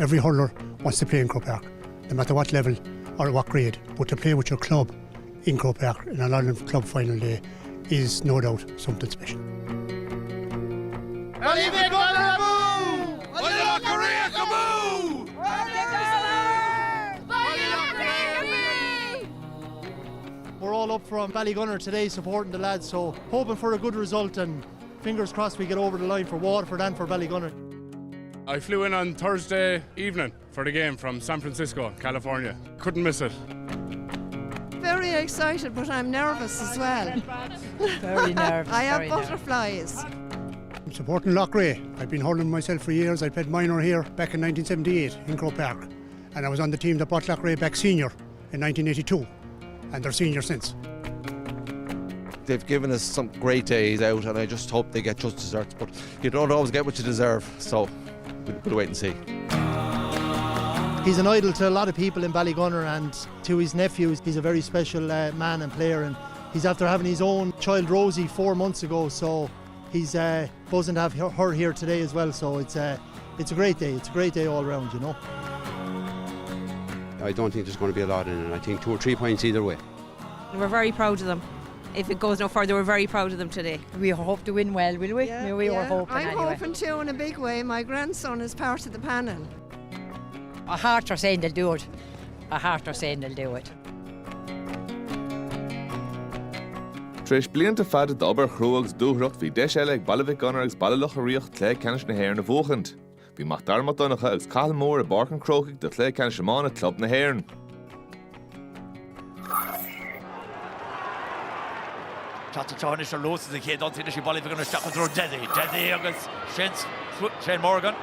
Every hurler wants to play in Croke Park, no matter what level or what grade, but to play with your club in Croke Park in an Ireland club final day is no doubt something special. Ballygunner Abú! Baile Locha Riach Abú! We're all up from Ballygunner today supporting the lads, so hoping for a good result and fingers crossed we get over the line for Waterford and for Ballygunner. I flew in on Thursday evening for the game from San Francisco, California. Couldn't miss it. Very excited, but I'm nervous as well. Very nervous. I have very nervous. butterflies. I'm supporting Loughrea. I've been hurling myself for years. I played minor here back in 1978 in Croke Park. And I was on the team that brought Loughrea back senior in 1982. And they're senior since. They've given us some great days out, and I just hope they get just desserts. But you don't always get what you deserve, so we'll, we'll wait and see. He's an idol to a lot of people in Ballygunner and to his nephews. He's a very special uh, man and player, and he's after having his own child Rosie four months ago, so he's uh, buzzing to have her here today as well. So it's uh, it's a great day. It's a great day all round, you know. I don't think there's going to be a lot in it. I think two or three points either way. We're very proud of them. If it goes no further, we're very proud of them today. We hope to win well, will we? Yeah, we yeah. were hoping I'm anyway. hoping too in a big way. My grandson is part of the panel. Our hearts are saying they'll do it. Our hearts are saying they'll do it. Tar éis blianta fada d'obair chrua agus dúthracht bhí deis eile ag Baile Mhic Gonair agus Baile Locha Riach cluiche ceannais na hÉireann a bhuachaint. Bhí Mac Dara Mac Donncha agus Cathal Moore i bPáirc an Chrócaigh do chluiche ceannais iomána club na hÉireann. Teacht anseo anois ar luas is an chéad ionsaí anois ag Baile Mhic Gonair isteach i dtreo Dessie. Dessie agus sin Shane Morgan.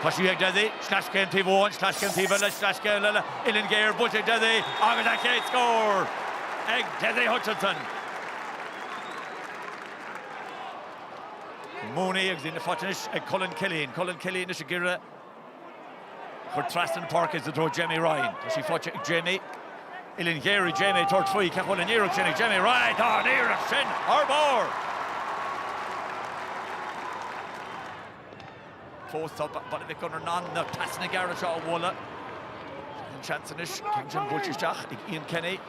Tá sí ag Dessie. Sleaschéim taobh amháin, sleaschéim taobh eile, sleaschéim eile, uillinn ghéar buailte ag Dessie agus a chéad scór ag Dessie Hutchinson. Mooney agus í faighte anois ag Colin Killeen. Colin Killeen anois ag iarraidh chur trasna na páirce i dtreo Jamie Ryan. Tá sí faighte ag Jamie. Uillinn ghéar ag Jamie ag tabhairt faoi. Cé bhfuil an iarracht sin ag Jamie Ryan? Tá an iarracht sin thar barr! Fós tá Baile Mhic Gonair in ann na pasanna gearra seo a bhualadh. An seans anois, ceann sin buailte isteach ag Ian Kenny.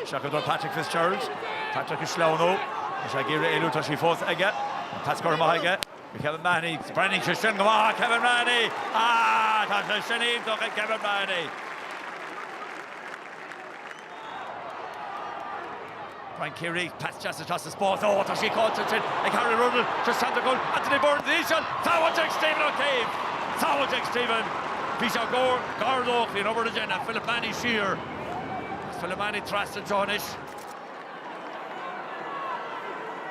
Isteach i dtreo Patrick Fitzgerald. Patrick ag sleamhnú. Tá sé ag iarraidh éalú, tá sí fós aige. An pas curtha amach aige. Kevin Mahony, breathnaigh sé sin go maith, Kevin Mahony! Ah, tá sé sin iontach ag Kevin Mahony! Brian Keary, pas deas isteach sa spás, ó tá sí caillte ansin ag Harry Ruddle, seo seans ar chúl, Anthony Burns íseal, sábháilte ag Stephen O'Keefe! Sábháilte ag Stephen! Bhí sé gar, gar dó, bhí an obair le déanamh, Philip Mahony siar. Philip Mahony trasna anseo anois.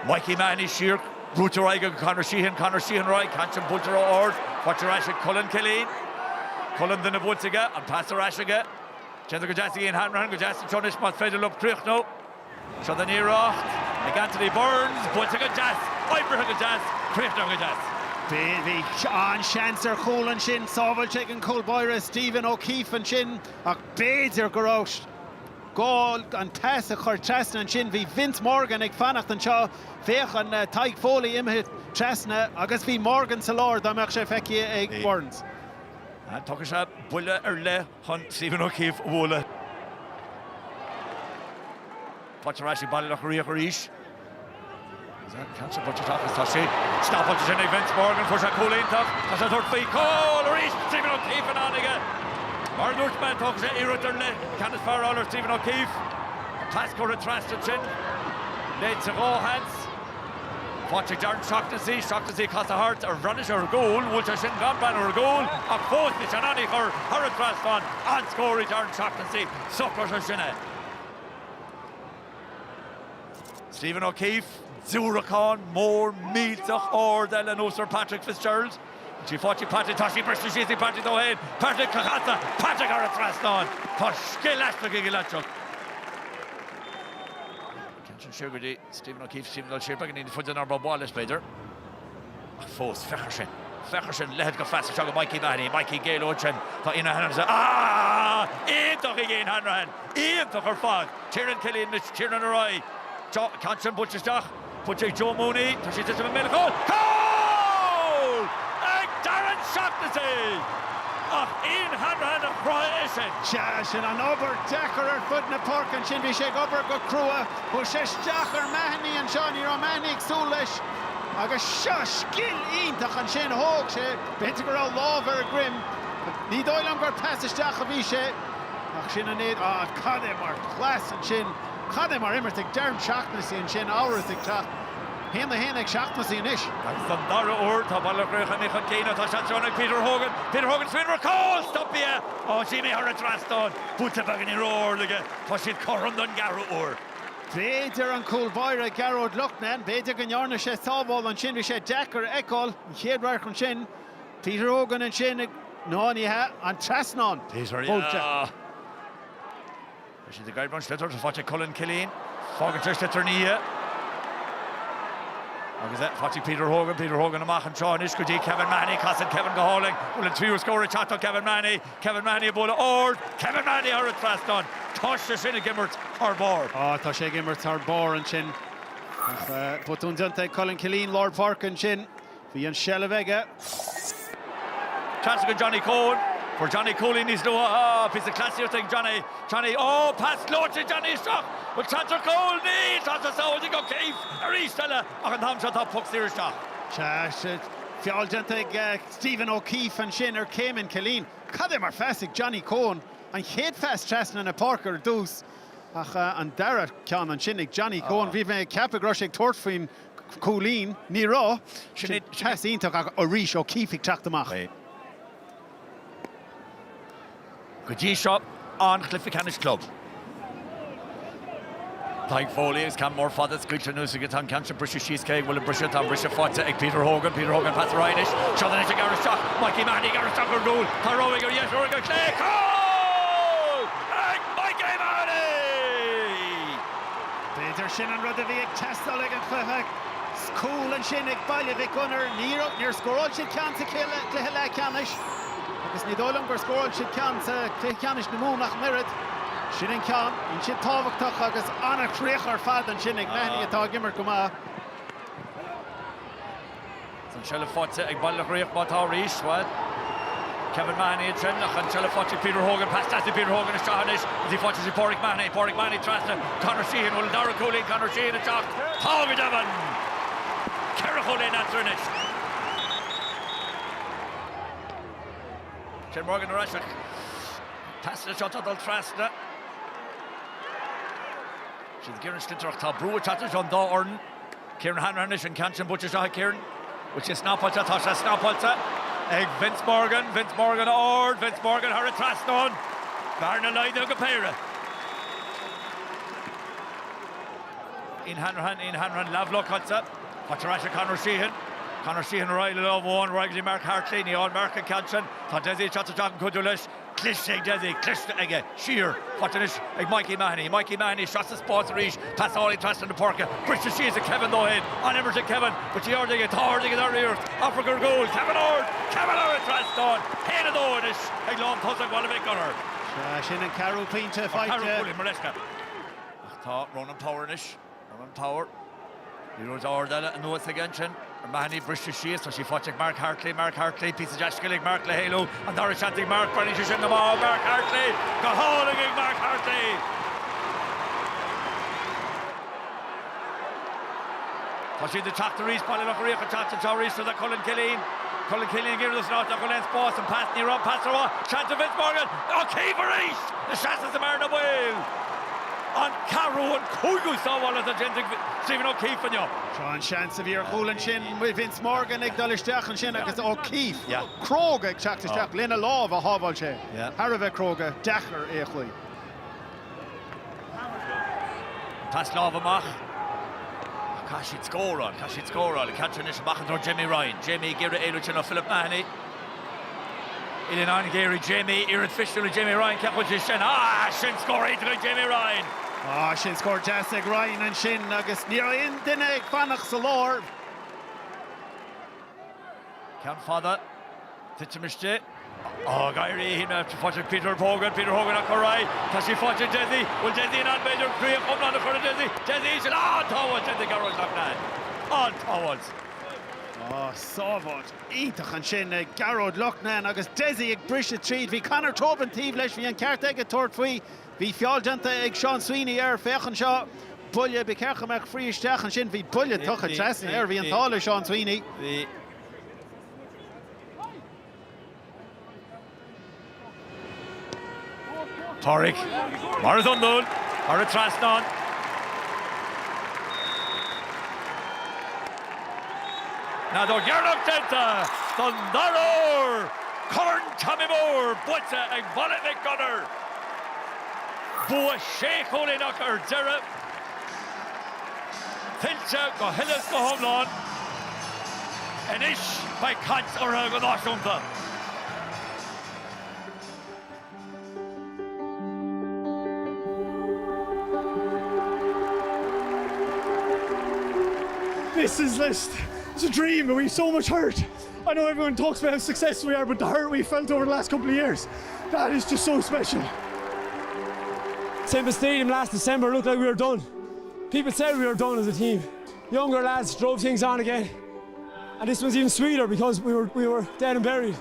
Mikey Mahony siar, brúite ar aghaidh ag Conor Sheehan, Conor Sheehan ar aghaidh, ceann sin buailte ró-ard, faighte ar ais ag Colin Killeen. Colin duine buailte aige, an pas ar ais aige. Déanta go deas ag Ian Hanrahan, go deas anseo anois más féidir leo críochnú. Seo an iarracht ag Anthony Burns, buailte go deas, oibrithe go deas, críochnaithe go deas. Bhí an-seans ar chúl ansin, sábháilte ag an cúl báire Stephen O'Keefe ansin ach b'fhéidir go raibh gá an pas a chur trasna ansin. Bhí Vince Morgan ag fanacht anseo. Féach an Tadhg Foley imithe trasna agus bhí Morgan sa lár dá mbeadh sé feicthe ag Burns. Tógfaidh sé buille ar leith chun Stephen O'Keefe a bhualadh. Faighte ar ais ag Baile Locha Riach arís. Ceann sin buailte isteach agus tá sé stopáilte sin ag Vince Morgan. Fuair sé cúl iontach. Tá sé ag tabhairt faoi. Cúl arís! Stephen O'Keefe in ann aige. Mar a dúirt mé, tógfaidh sé iarracht ar leith. Ceann is fearr a fháil ar Stephen O'Keefe. An pas curtha trasna ansin. Léite sa dhá sheans. Faighte ag Darren Shaughnessy. Shaughnessy ag casadh thart ar bhreathnaigh sé ar an gcúl. Bhuail sé sin gan breathnú ar an gcúl ach fós bhí sé in ann í a chur thar an trasnán. An-scór ag Darren Shaughnessy. Socróidh sé sin é. Stephen O'Keefe, diúracán mór millteach ard eile anuas ar Patrick Fitzgerald. Tá sí faighte ag Patrick, tá sí briste síos ag Patrick dó féin. Patrick a chasadh, Patrick thar an trasnán. Tá scil aisteach ag an leaid seo. Ceann sin siar go dtí Stephen O'Keefe, Stephen dul siar beagáinín níos faide ná mar ba mhaith leis b'fhéidir. Ach fós, féach air sin. Féach air sin, leithead go phas isteach go Mikey Mahony. Mikey ag éalú ansin. Tá Ian Hanrahan. Ah! Iontach ag Ian Hanrahan! Iontach ar fad! Tiernan Killeen anois, Tiernan ar aghaidh. Ceann sin buailte isteach. Buailte ag Joe Mooney. Tá sí ag titim i mbéal an chúil. Cúl! Ag Darren Shaughnessy! Ach. Ian Hanrahan a chruthaigh é sin. Sea, sin an obair deacair ar fud na páirce ansin. Bhí sé ag obair go crua. Chuaigh sé isteach ar Mahony anseo. Ní raibh Mahony ag súil leis. Agus seo scil iontach ansin. Thóg sé, b'fhéidir go raibh lámh ar a dhroim. Ní dóigh liom gur pas isteach a bhí sé. Ach sin an éad. Ah, cad é mar chleas ansin. Cad é mar imirt ag Darren Shaughnessy ansin. Amhras ag teacht. 1-1 ag Shaughnessy anois. Agus don dara huair tá Baile Locha Riach imithe chun cinn. Tá seans ann ag Peter Hogan. Peter Hogan smaoineamh ar chúl! Stoptha! Ó, Jimmy thar an trasnán. Buailte beagáinín ró-ard aige. Tá siad cothrom don gceathrú huair. B'fhéidir an cúl báire Gearóid Loughnane, b'fhéidir go ndearna sé sábháil ansin, bhí sé deacair a fheiceáil an chéad radharc ansin. Peter Hogan ansin ag, ná ní hea, an trasnán. Peter, yeah. Tá siad ag oibriú an sliotar, tá faighte ag Colin Killeen. Fágann sé sliotar ina dhiaidh. Agus é faighte ag Peter Hogan, Peter Hogan amach anseo anois go dtí Kevin Mahony. Casann Kevin go hálainn. Bhfuil an tríú scór ag teacht ó Kevin Mahony? Kevin Mahony ag bualadh ard. Kevin Mahony thar an trasnán. Tá sé sin ag imirt thar barr. Á, tá sé ag imirt thar barr ansin. Ach botún déanta ag Colin Killeen, lár páirce ansin. Bhí an seilbh aige. Trasna go Johnny Coen. Fuair Johnny cúilín níos luaithe. Ah, píosa cleasaíochta ag Johnny. Johnny, oh, pas gleoite ag Johnny isteach. Bhfuil seans ar chúl? Níl! Tá sé sábháilte ag O'Keeffe arís eile ach an t-am seo tá poc saor isteach. Sea, feall déanta ag Stephen O'Keeffe ansin ar Caimin Killeen. Cad é mar phas ag Johnny Coen. An chéad phas trasna na páirce ar dtús ach an dara ceann ansin ag Johnny Coen. Bhí mé ag ceapadh go raibh sé ag tabhairt faoin Cúilín, ní raibh. Sin pas iontach ach arís O'Keeffe ag teacht amach. Go dtí seo, an-chluiche ceannais club. Tadhg Foley agus ceann mór fada scaoilte anuas aige. Tá an ceann seo briseadh síos cé go bhfuil an briseadh, tá an briseadh faighte ag Peter Hogan. Peter Hogan pas ar aghaidh anois. Seo anois ag gearradh isteach. Mikey Mahony ag gearradh isteach ar gcúl. Tá rogha aige ar dheis, rogha aige ar chlé. Cúl! Ag Mikey Mahony! B'fhéidir sin an rud a bhí ag teastáil ag an chluiche. Cúl ansin ag Baile Mhic Gonair. Ní raibh, níor scóráil siad ceann sa chluiche leathcheannais agus ní dóigh liom gur scóráil siad ceann sa chluiche ceannais na Mumhan ach an oiread. Sin an ceann. Ansin tábhachtach agus an-chríoch ar fad ansin ag Mahony atá ag imirt go maith. An tseilbh faighte ag Baile Locha Riach má tá arís, bhuel, Kevin Mahony ansin ach an tseilbh faighte ag Peter Hogan, pas deas ag Peter Hogan isteach anois agus í faighte ag Pádraig Mahony, Pádraig Mahony trasna, Conor Sheehan, bhfuil an dara cúilín Conor Sheehan ag teacht? Tá go deimhin! Ceithre chúilín eatarthu anois. Shane Morgan ar ais ach pas anseo atá ag dul trasna. Siad ag iarraidh an sliotar ach tá brú ag teacht anseo ón dá fhoireann. Kieran Hanrahan anois, an ceann sin buailte isteach ag Kieran. Bhfuil sé snapáilte? Tá sé snapáilte ag Vince Morgan. Vince Morgan ard, Vince Morgan thar an trasnán. Bearna laghdaithe go péire. Ian Hanrahan, Ian Hanrahan leathbhlocáilte. Faighte ar ais ag Conor Sheehan. Conor Sheehan ar aghaidh le lámh amháin, ar aghaidh go dtí Mark Hartley. Ní fhaigheann Mark an ceann sin. Tá Dessie ag teacht isteach ag cuidiú leis. Cliste ag Dessie, cliste aige, siar, faighte anois ag Mikey Mahony, Mikey Mahony isteach sa spás arís, pas álainn trasna na páirce, briste síos ag Kevin Loughnane, an-imirt ag Kevin, but ard aige, tá ard aige dara iarracht, Afraic ar gcúl, Kevin ard, Kevin thar an trasnán, 1-2 anois ag lántosach Bhaile Mhic Gonair. Sea, sin an ceathrú pointe faighte. Ceathrú cúilín, mo leithscéal. Ach tá Ronan Power anois. Ronan Power. Liathróid ard eile anuas aige ansin ar Mahony briste síos. Tá sí faighte ag Mark Hartley. Mark Hartley, píosa deas scil ag Mark le héalú. An dara seans ag Mark. Breathnaíonn sé sin go maith. Mark Hartley! Go hálainn ag Mark Hartley! Tá siad ag teacht arís. Baile Locha Riach ag teacht anseo arís le Colin Killeen. Colin Killeen ag iarraidh san áit nach bhfuil aon spás. An pas, ní raibh an pas rómhaith. Seans ag Vince Morgan. O'Keeffe arís! Isteach sa mbearna bhaoil. An ceathrú, an cúigiú sábháil atá déanta ag Stephen O'Keeffe inniu. Seo an seans a bhí ar chúl ansin. Vince Morgan ag dul isteach ansin agus O'Keeffe cróga ag teacht isteach lena lámh a shábháil sé. Thar a bheith cróga, deacair é a chloí. Pas láimhe amach. Caithfidh siad scóráil, caithfidh siad scóráil. An ceann sin anois amach i dtreo Jamie Ryan. Jamie ag iarraidh éalú ansin ó Philip Mahony. Uillinn an-ghéar ag Jamie, iarracht mhisniúil ag Jamie Ryan, cén chaoi a bhfuil sé sin? Ah, sin scór iontach ag Jamie Ryan! Ah, sin scór deas ag Ryan ansin agus ní raibh aon duine ag fanacht sa lár. Ceann fada, titim istigh. Á, ag éirí faighte ag Peter Hogan, Peter Hogan á cur ar aghaidh. Tá sí faighte ag Dessie. Bhfuil Dessie in ann b'fhéidir críoch iomlán a chur ar Dessie? Dessie, sin an-tsábháil déanta ag Gearóid Loughnane. An-tsábháil. Sábháilt iontach ansin ag Gearóid Loughnane agus Dessie ag briseadh tríd. Bhí Conor Tobin taobh leis, bhí an ceart aige tabhairt faoi. Bhí feall déanta ag Seán Sweeney air. Féach anseo, buille, ba cheart go mbeadh free isteach ansin. Bhí buille tugtha trasna air, bhí an t-ádh le Seán Sweeney. Bhí. Pádraig, mar is iondúil, thar an trasnán. Feadóg dheireanach déanta don dara huair! Corn Tommy Moore buaite ag Baile Mhic Gonair! Bua sé chúilín acu ar deireadh. Tuillte go huile is go hiomlán. Anois beidh caint orthu go náisiúnta. This is just it's a dream and we've so much hurt. I know everyone talks about how successful we are, but the hurt we felt over the last couple of years, that is just so special. Semple Stadium last December looked like we were done. People said we were done as a team. Younger lads drove things on again. And this was even sweeter because we were, we were dead and buried.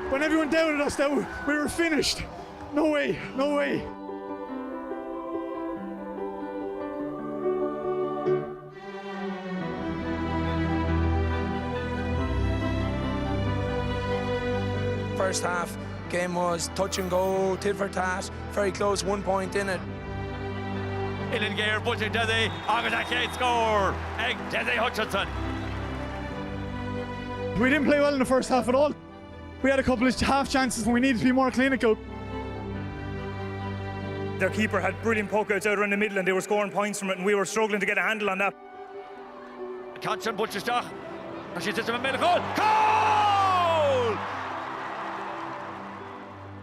When everyone doubted us that we were finished. No way, no way. First half game was touch and go, tit for tat, very close, one point in it. Uillinn ghéar buailte ag Dessie agus a chéad scór ag Dessie Hutchinson. We didn't play well in the first half at all. We had a couple of half chances and we needed to be more clinical. Their keeper had brilliant poke outs out around the middle and they were scoring points from it and we were struggling to get a handle on that. Ceann sin buailte isteach. Tá sí titim i mbéal an chúil. Cúl!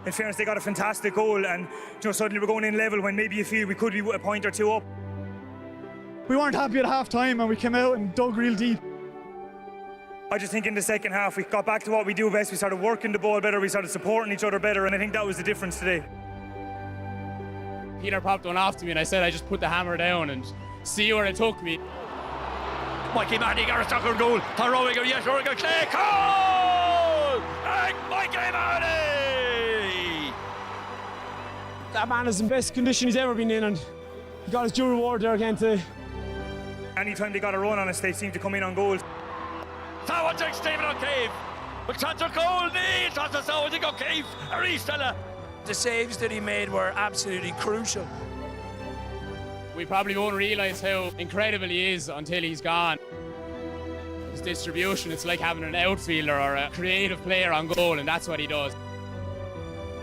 In fairness they got a fantastic goal and you know suddenly we're going in level when maybe you feel we could be a point or two up. We weren't happy at half time and we came out and dug real deep. I just think in the second half we got back to what we do best. We started working the ball better, we started supporting each other better and I think that was the difference today. Peter popped one off to me and I said I just put the hammer down and see where it took me. Mikey Mahony ag isteach ar an gcúl, tá rogha aige ar dheis nó ar chlé, cúl ag Mikey Mahony! That man is in best condition he's ever been in and he got his due reward there again today. Anytime they got a run on us, they seemed to come in on goal. Sábháilte ag Stephen O'Keefe! Bhfuil seans ar chúl? Níl! Tá sé sábháilte ag O'Keefe arís eile! The saves that he made were absolutely crucial. We probably won't realise how incredible he is until he's gone. His distribution, it's like having an outfielder or a creative player on goal, and that's what he does.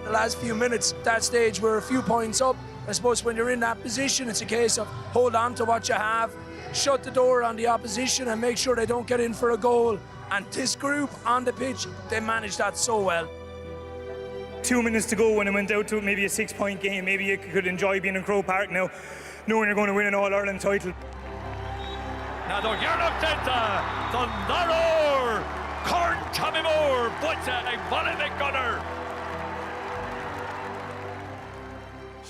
The last few minutes, that stage, we're a few points up. I suppose when you're in that position, it's a case of hold on to what you have, shut the door on the opposition and make sure they don't get in for a goal. And this group on the pitch, they managed that so well. Two minutes to go when it went out to maybe a six-point game, maybe you could enjoy being in Croke Park now, knowing you're going to win an All-Ireland title. Feadóg dheireanach déanta don dara huair! Corn Tommy Moore buaite ag Baile Mhic Gonair!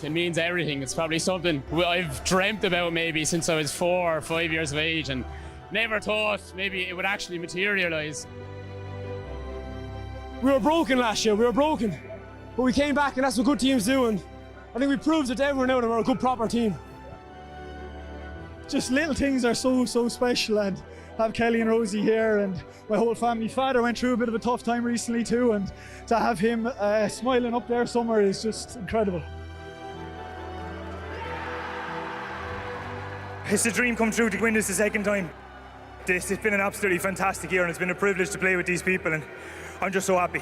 It means everything. It's probably something I've dreamt about maybe since I was four or five years of age and never thought maybe it would actually materialize. We were broken last year, we were broken. But we came back and that's what good teams do and I think we proved it to everyone now that we're a good proper team. Just little things are so, so special and have Kelly and Rosie here and my whole family. Father went through a bit of a tough time recently too and to have him uh, smiling up there somewhere is just incredible. It's a dream come true to win this the second time. This has been an absolutely fantastic year and it's been a privilege to play with these people and I'm just so happy.